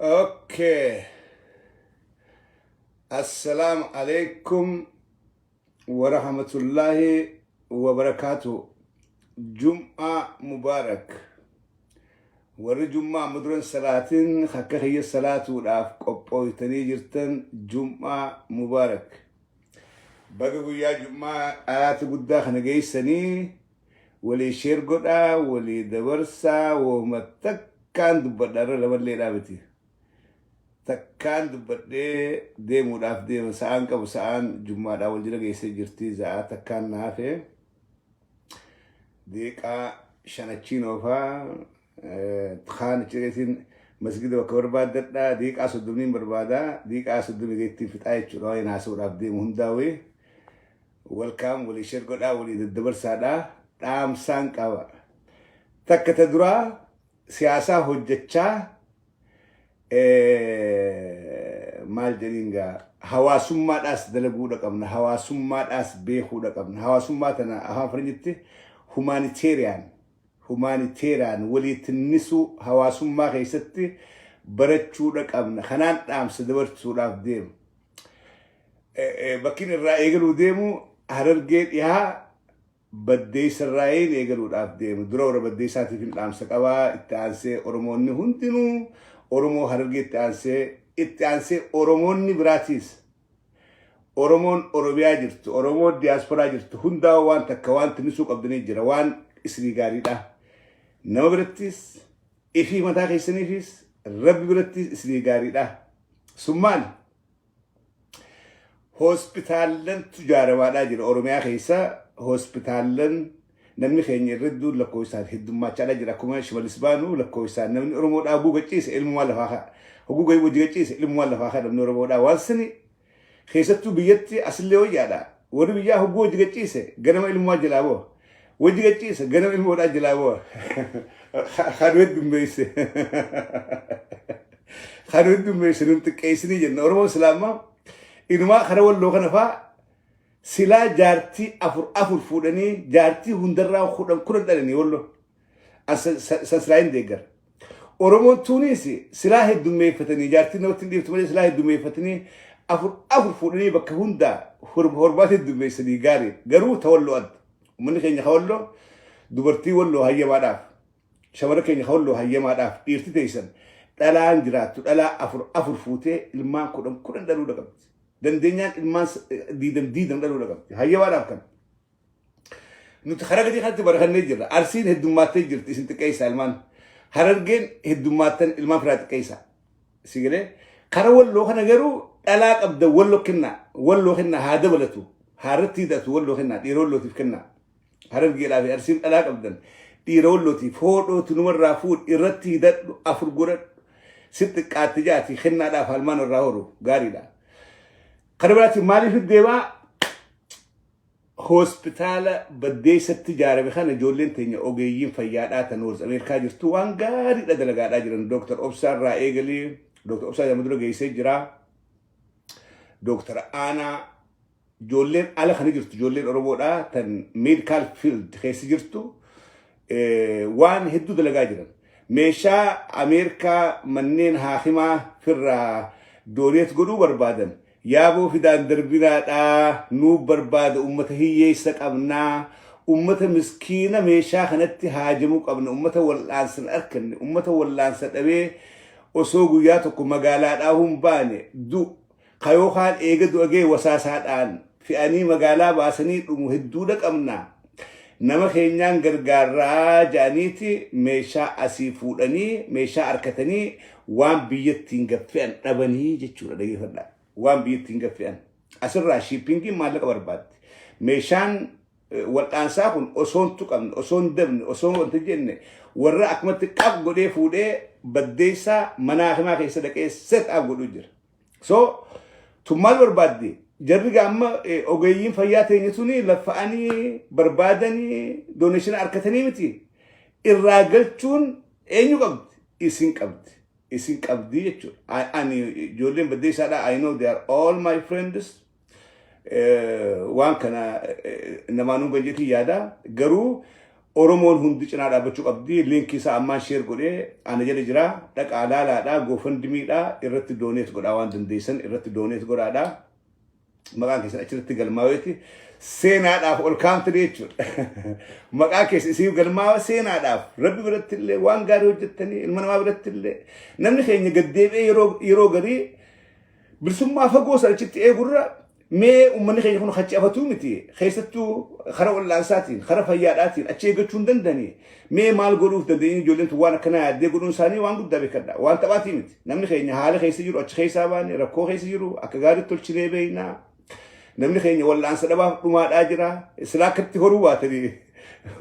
Okay. Assalaamu alaikum wa rahmatullahi wa barakaatu. Jum'aa Mubaarak. Warri Jum'aa amma duran salaatin akka kiyya salaatuudhaaf qophooytanii jirtan, Jum'aa Mubaarak. Baga guyyaa Jum'aa ayaata guddaa kana geessanii. Walii share godhaa, walii dabarsaa. Wooma takkaan dubbadha irra lamalleedhaa miti. Takkaan dubbadhee deemuudhaaf deema. Sa'aan qabu, sa'aan jummaadhaa wal jira geessee jirti. Za'aa takkaan na hafe. Deeqaa shanachiin oofaa kaan achi masgida bakka barbaaddadha. Deeqaa 30n barbaada. Deeqaa 30 geettiin fixaa jechuudha. Waa'een haasa'uudhaaf deemu hundaa'ee. Welcome, walii share godhaa, walii daddabarsaadhaa. Dhaamsaan qaba. Takka ta duraa, siyaasaa hojjechaa, maal jedhiin gaa, hawaasummaadhaas dalaguudha qabna, hawaasummaadhaas beekuudha qabna. Hawaasummaa tana afaan faranjitti humanitarian, walii tinnisuu hawaasummaa keessatti barachuudha qabna. Kanaan dhaamsa dabarsuudhaaf deemu. Bakkiin irraa eegaluu deemu Harargee Dhihaa Baddeessarraayin eegaluudhaaf deemu. Dura warra Baddeessaatiif hin dhaamsa qabaa. Itti aansee Oromoonni hundinuu, Oromoo Harargee itti aansee Oromoonni biraatiis, Oromoon Oromiyaa jirtu, Oromoon diyaasporaa jirtu hundaa waan takka waan tinnisuu qabdanii jira, waan isinii gaariidha. Nama birattis, ifii mataa keessaniifis, Rabbi birattis isinii gaariidha. Sun maali? Hospitaallantu ijaaramaadhaa jira Oromiyaa keessa. Hospitaallan namni keenya irra hedduun lakkoofsaan heddummachaadhaa jira. Akkuma Shimalis baanu, lakkoofsaan namni Oromoodhaa hoguu gachiise ilmumaa lafaa ka'a. Hoguu hojii gachiise ilmumaa lafaa ka'a namni Oromoodhaa. Waan sani keessattuu biyyatti asillee wayyaadha. Warri biyyaa hoguu hojii gachiise ganama ilmumaa jalaa ba'a. Hojii gachiise ganama ilmoodhaa jalaa ba'a. Kan heddummeesse. Kan heddummeesse nun xiqqeessinii jenna. Oromoon Islaamaa inumaa kara Walloo kana faa silaa jaartii afur afur fuudhanii jaartii hundarraa 10 10 dhalanii Walloo. San silaa hin deeggara. Oromoon tuunis silaa heddummeeffatanii, jaartii namatti hin dhiiftu malee, silaa heddummeeffatanii afur afur fuudhanii bakka hundaa hormaata heddummeessanii gaarii. Garuu ta Walloo adda. Uummanni keenya ka Walloo, dubartii Walloo hayyamaadhaaf, shamara keenya ka Walloo hayyamaadhaaf, dhiirti teessan dhalaan jiraattu dhalaa afur afur fuutee ilmaan 10 10 dhaluudha qabdi. Dandeenyaan ilmaan 20 20 dhaluudha qabdi. Hayyamaadhaaf kana. Nuti karaa gadii kanatti barakannee jirra. Arsiin heddummaattee jirti, isin xiqqeessaa ilmaan. Harargeen heddummaattan ilmaan firaa xiqqeessaa. Si galee kara Walloo kana garuu dhalaa qabda Walloo kennaa. Walloo kennaa, haa dabalatu. Haa irratti hidhatu, Walloo kennaa. Dhiira Wallootiif kennaa. Harargeedhaa fi Arsiin dhalaa qabdan. Dhiira Wallootiif hoodhootu numarraa fuudh, irratti hidhadhu, afur godhadhu. Si xiqqaatte jaati kennaadhaaf halmaan irraa horu gaariidha. Kana biraatiin maaliif deemaa? Hospitaala Baddeessatti ijaarame kana ijoolleen teenya ogeeyyiin fayyaadhaa tan North Ameerikaa jirtu waan gaariidha dalagaadhaa jiran. Dooktar Obsaa irraa eegalee, Dooktar Obsaa jedhamu dura geessee jira. Dooktar Aanaa, ijoolleen ala kana jirtu, ijoolleen Oromoodhaa tan medical field keessa jirtu waan hedduu dalagaa jiran. Meeshaa Ameerikaa manneen haakimaa firraa donate godhuu barbaadan yaaboo fidaan darbinaadhaa nuu barbaada. Ummata hiyyeessa qabnaa, ummata miskiina meeshaa kanatti haajamuu qabna, ummata wal'aansa hin arkanne, ummata wal'aansa dhabee osoo guyyaa tokko magaalaadhaa hin baane du ka yookaan eega du'a ga'e wasaasaadhaan fe'anii magaalaa baasanii dhumu hedduudha qabna. Nama keenyaan gargaarraa ja'aniiti meeshaa asii fuudhanii meeshaa harkatanii waan biyyattiin gaffe'an dhabanii jechuudha. Dhageeffadhaa. Waan biyyattiin gaffe'an. Asirraa shippingiin maallaqa barbaaddi. Meeshaan wal'aansaa kun osoo hin tuqamne, osoo hin dabne, osoo wanta jenne warra akkumatti qab godhee fuudhee Baddeessaa mana hakimaa keessa dhaqee set up godhuu jira. So tun maal barbaaddi? Jarri amma ogeeyyiin fayyaa teenya tuni laffa'anii barbaadanii donation harkatanii miti. Irraa galchuun eenyu qabdi? Isin qabdi. Isin qabdi jechuudha. Ani ijoolleen Baddeessaadha. I know they are all my friends. Waan kana namaanuu ganjeetiin yaada. Garuu Oromoon hundi cinaa dhaabbachuu qabdi. Linkii isaa ammaan share godhee ana jala jira. Dhaqaa laalaadha. GoFundMedha. Irratti donate godhaa, waan dandeessan irratti donate godhaadha. Maqaan keessan achirratti galmaa'eeti. Seenaadhaaf ol kaa'amtanii jechuudha. Maqaa keessa isiif galmaa'a seenaadhaaf. Rabbi biratti illee waan gaarii hojjettanii, ilma namaa biratti illee namni keenya gaddeebi'ee yeroo garii bilisummaa fagoo sana achitti eegurra, mee uummanni keenya kun achi afatuu miti, keessattuu kara wal'aansaatiin, kara fayyaadhaatiin achi eeggachuu hin danda'ani, mee maal godhuuf dandeenye? Ijoolleen tun waan akkanaa yaaddee godhuun isaanii waan guddaa beekadha, waan taphaatii miti. Namni keenya haala keessa jiru, achi keessaa baane rakkoo keessa jiru akka gaariitti tolchinee beeknaa. Namni keenya wal'aansa dhabaaf dhumaadhaa jira. Silaa akkatti horuu baatanii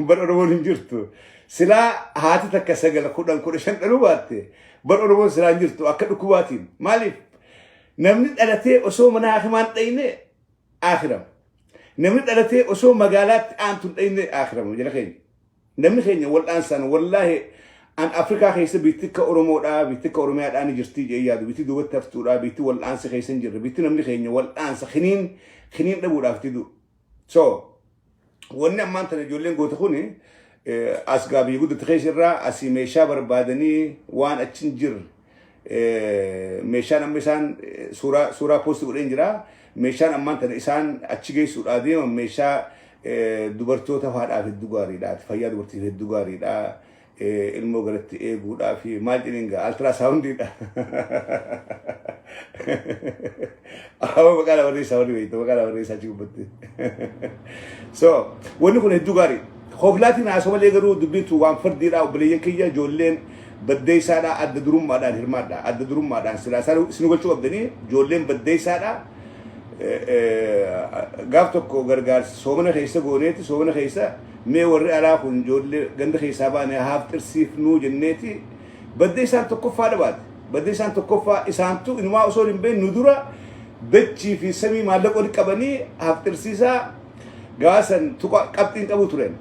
bar Oromoon hin jirtu. Silaa haati takka sagal, 10, 15 dhaluu baatte bar Oromoon silaa hin jirtu akka dhukkubaatiin. Maaliif? Namni dhalatee osoo mana hakimaan dhayne akirama. Namni dhalatee osoo magaalaatti aantu hin dhayne akirama jala keenya. Namni keenya wal'aansaan, wallaahi, an Afrikaa keessa biitti akka Oromoodhaa, biitti akka Oromiyaadhaa ni jirti jedhee yaadu, biitti duubatti haftuudhaa, biitti wal'aansa keessa hin jirre, biitti namni keenya wal'aansa kiniin dhabuudhaaf itti du'u. So wanni ammaan tana ijoolleen goote kuni as gaa biyya guddate keessa irraa asii meeshaa barbaadanii waan achi hin jirre, meeshaan amma isaan suuraa post godheen jira. Meeshaan ammaan tana isaan achi geessuudhaa deeman meeshaa dubartoota haadhaaf hedduu gaariidha, fayyaa dubartiif hedduu gaariidha, ilmoo garatti eeguudhaa fi maal jedheen gaa, ultrasoundiidha. Amma maqaa nama barreessaa, warri beektu maqaa nama barreessaa achi gubbatti. So wanni kun hedduu gaarii. Kooflaatiin haasoo malee garuu dubbiin waan fardiidha. Obboleeyyan kiyya, ijoolleen baddeessaadha, adda durummaadhaan hirmaadha. Adda durummaadhaan silaa isaan isin gochuu qabdanii, ijoolleen baddeessaadha. Gaaf tokko gargaarsa soomana keessa gooneeti, soomana keessa mee warri alaa kun ijoollee ganda keessaa baane haaf xirsiifnuu jenneeti, baddeessaan tokkoffaa dhabaate. Baddeessaan tokkoffaa isaantu inumaa osoo hin beeknu nu dura dachii fi samii maallaqa walitti qabanii haaf xirsiisaa gaasan tuqa qabxiin qabu turen.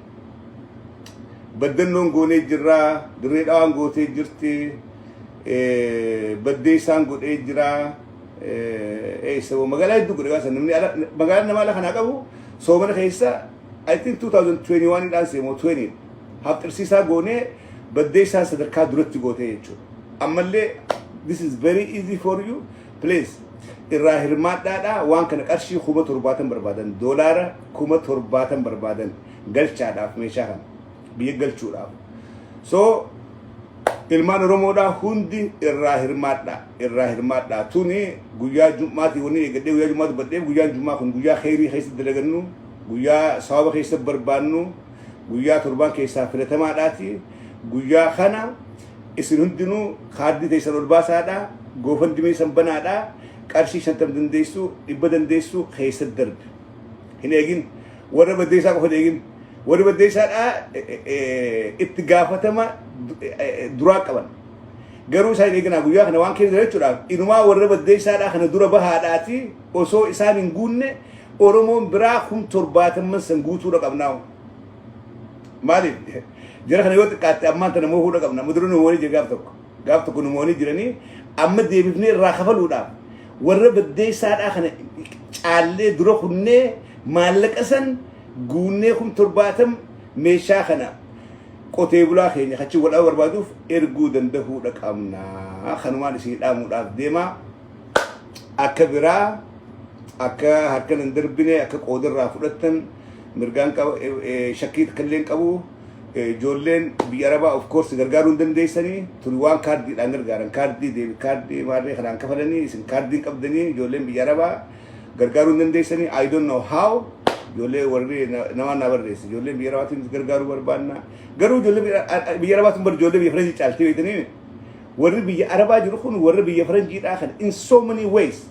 Baddannoon goonee jirraa, Dirree Dhawaan gootee jirti, baddeessaan godhee jira. Eessa magaalaa hedduu godhe gaasan namni magaalaan nama ala kanaa qabu soomana keessa, I think 2021 dhaan seemoo 20 hafxirsiisaa goonee baddeessaan sadarkaa duratti gootee jechuudha. Ammallee this is very easy for you, please irraa hirmaadhaadha. Waan kana qarshii 70,000 barbaadan, doolaara 70,000 barbaadan galchaadhaaf, meeshaa kana biyya galchuudhaaf. So ilmaan Oromoodhaa hundi irraa hirmaadha, irraa hirmaadha. Tuni guyyaa Jum'aati wanni eeggadhee guyyaa Jum'aa dubbadheef, guyyaan Jum'aa kun guyyaa kheyrii keessa dalagannu, guyyaa sawaba keessa barbaannu, guyyaa torbaan keessaa filatamaadhaati. Guyyaa kana isin hundinuu kaardii teessan ol baasaadha, GoFundMe san banaadha, qarshii 50 dandeessu, 100 dandeessu keessa darbi. Hin eegin, warra baddeessaa qofa hin eegin. Warri baddeessaadha itti gaafatama duraa qaban. Garuu isaan hin eeginaa guyyaa kana waan keessa jechuudhaaf, inumaa warra baddeessaadhaa kana dura bahaadhaati, osoo isaan hin guunne Oromoon biraa 70,000 san guutuudha qabnaa. Maaliif? Jara kana yoo xiqqaatte ammaan tana moohuudha qabna. Amma dura nu moonii jira gaaf tokko. Gaaf tokko nu moonii jiranii, amma deebifnee irraa kafaluudhaaf warra baddeessaadhaa kana caallee dura kunnee maallaqa san guunnee 70,000 meeshaa kana qotee bulaa keenya kachi godhaa barbaaduuf erguu dandahuudha qabna. Kanumaan isin dhaamuudhaaf deemaa. Akka biraa akka harkan hin darbine, akka qoodarraa fudhattan mirgaan qaba, shakkii takka illee hin qabu. Ijoolleen biyya Arabaa of course gargaaruu hin dandeessanii turi, waan kaardiidhaan gargaaran, kaardii debit kaardii maarree kanaan kafalanii, isin kaardii hin qabdanii, ijoolleen biyya Arabaa gargaaruu hin dandeessanii. I don't know how. Ijoollee warri namaan naa barreesse, ijoolleen biyya Arabaatiin gargaaruu barbaanna, garuu ijoollee biyya Arabaatiin bar ijoollee biyya Faranjii caaltee beektanii, warri biyya Arabaa jiru kun warra biyya Faranjiidhaa kan in so many ways,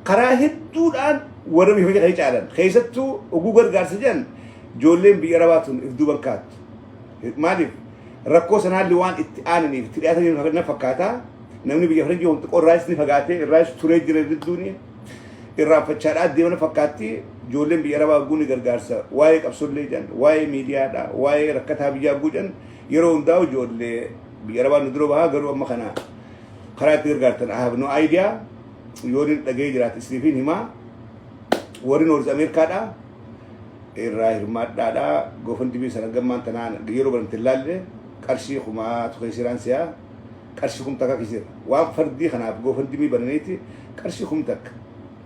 karaa hedduudhaan warra biyya Faranjii kan caalan. Keessattuu oguu gargaarsa jedhan ijoolleen biyya Arabaa tun if duuban kaattu. Maaliif? Rakkoo sanaallee waan itti aananiif itti dhiyaataniif na fakkaata. Namni biyya Faranjii kun xiqqoo irraas ni fagaatee irraas turee jira, hedduuni irraanfachaadhaa deemana fakkaatti. Ijoolleen biyya Arabaa guuni gargaarsa waa'ee qabsollee jedhan, waa'ee miidiyaadha, waa'ee rakkataa biyyaa guucan, yeroo hundaa'u ijoollee biyya Arabaa nu dura bahaa. Garuu amma kana karaa itti gargaartan I have no idea. Yoo inni dhaga'ee jiraate isiniifin himaa. Warri North Ameerikaadha. Irraa hirmaadhaadha. GoFundMe sana gammaan tanaan yeroo banamte ilaalle qarshii 1000tu keessiraan si'a, qarshii 1000 keessa waan fardii kanaaf GoFundMe bananiiti. Qarshii 1000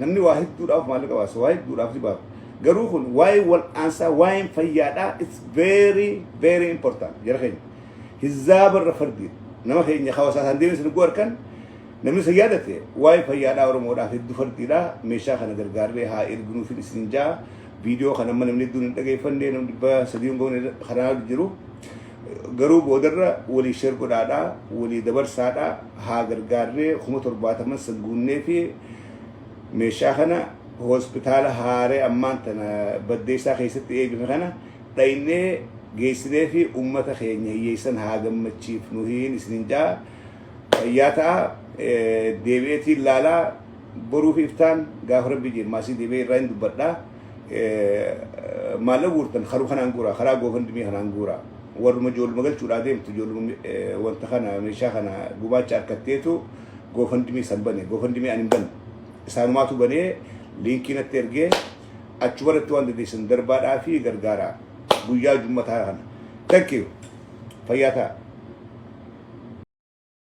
namni waa hedduudhaaf maallaqa baasa, waa hedduudhaaf si baasa. Garuu kun waa'ee wal'aansaa, waa'een fayyaadhaa, it's very very important. Jara keenya hizzaaba irra fardii nama keenya hawaasaa isaan deebisan guu harkan namni isa yaadate, waa'ee fayyaadhaa Oromoodhaaf hedduu fardiidha. Meeshaa kana gargaarree haa erginuufin isin jaa. Viidiyoo kana amma namni hedduun hin dhageeffanne, namni 300 hin goone kanaa jiru. Garuu boodarra walii share godhaadhaa, walii dabarsaadhaa, haa gargaarree 70,000 san guunnee fi meeshaa kana hospitaala haaree ammaan tana Baddeessaa keessatti eebbifame kana dhaynee geessinee fi ummata keenya hiyyeessan haa gammachiifnu hin isinin jaa. Fayyaa ta'a. Deebi'eetiin laalaa boruu fi iftaan gaafa Rabbi jee maasii deebi'ee irraa hin dubbadhaa. Maallaqa guurtan karuu kanaan guuraa, karaa GoFundMe kanaan guuraa. Warruma ijoolluma galchuudhaa deemtu, ijoolluma wanta kana meeshaa kana gumaacha harkatteetu GoFundMe san bane. GoFundMe ani hin banne, isaanumaatu banee liinkii natti ergee. Achuma irratti waan dandeessan darbaadhaa fi gargaaraa guyyaa jummataa kana. Thank you. Fayyaa ta'a.